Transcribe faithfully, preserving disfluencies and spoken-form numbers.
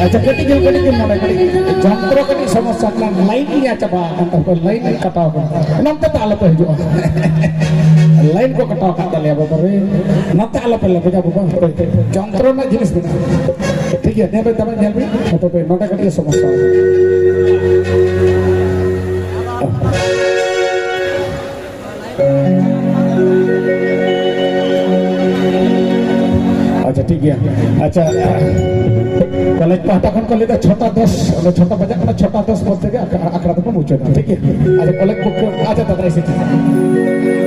ᱟᱪᱪᱷᱟ, ᱠᱟᱹᱴᱤᱡ ᱜᱮ, ᱠᱟᱹᱴᱤᱡ ᱜᱮ ᱢᱚᱱᱮ, ᱠᱟᱹᱴᱤᱡ ᱡᱚᱱᱛᱨᱚ ᱠᱟᱹᱴᱤᱡ ᱥᱚᱢᱚᱥᱥᱟ ᱠᱟᱱᱟ, ᱞᱟᱭᱤᱱ ᱜᱮ ᱪᱟᱵᱟ ᱟᱠᱟᱱ ᱛᱟᱯᱮ, ᱞᱟᱭᱤᱱ ᱠᱟᱴᱟᱣ ᱠᱟᱱᱟ, ᱱᱚᱱᱛᱮ ᱛᱮ ᱟᱞᱚᱯᱮ ᱦᱤᱡᱩᱜᱼᱟ᱾ ᱞᱟᱭᱤᱱ ᱠᱚ ᱠᱟᱴᱟᱣ ᱟᱠᱟᱫ ᱛᱟᱞᱮᱭᱟ ᱵᱟᱵᱟ ᱨᱮ, ᱱᱚᱛᱮ ᱟᱞᱚᱯᱮ ᱞᱮᱯᱮᱡᱟ ᱵᱟᱵᱟ, ᱦᱟᱯᱮ, ᱡᱚᱱᱛᱨᱚ ᱨᱮᱱᱟᱜ ᱡᱤᱱᱤᱥ ᱢᱮᱱᱟᱜᱼᱟ᱾ ᱴᱷᱤᱠ ᱜᱮᱭᱟ, ᱧᱮᱞ ᱵᱮᱱ, ᱛᱟᱵᱮᱱ ᱧᱮᱞ ᱵᱮᱱ, ᱦᱟᱯᱮ, ᱦᱟᱯᱮ, ᱱᱚᱰᱮ ᱠᱟᱹᱴᱤᱡ ᱥᱚᱢᱚᱥᱥᱟ᱾ ᱟᱪᱪᱷᱟ, ᱴᱷᱤᱠ ᱜᱮᱭᱟ᱾ ᱟᱪᱪᱷᱟ, ᱠᱚᱞᱮᱡᱽ ᱯᱟᱦᱴᱟ ᱠᱷᱚᱱ ᱠᱚ ᱞᱟᱹᱭᱫᱟ ᱪᱷᱚᱴᱟ ᱫᱚᱥ, ᱚᱸᱰᱮ ᱪᱷᱚᱴᱟ ᱵᱟᱡᱟᱜ ᱠᱟᱱᱟ, ᱪᱷᱚᱴᱟ ᱫᱚᱥ ᱢᱚᱫᱽᱫᱷᱮ ᱜᱮ ᱟᱠᱷᱲᱟ, ᱟᱠᱷᱲᱟ ᱫᱚᱠᱚ ᱢᱩᱪᱟᱹᱫᱟ, ᱴᱷᱤᱠ ᱜᱮᱭᱟ? ᱟᱪᱪᱷᱟ, ᱠᱚᱞᱮᱡᱽ ᱯᱚᱠᱠᱷᱚ, ᱟᱪᱪᱷᱟ, ᱫᱟᱫᱟ, ᱮᱥᱮ ᱴᱷᱤᱠ ᱜᱮᱭᱟ᱾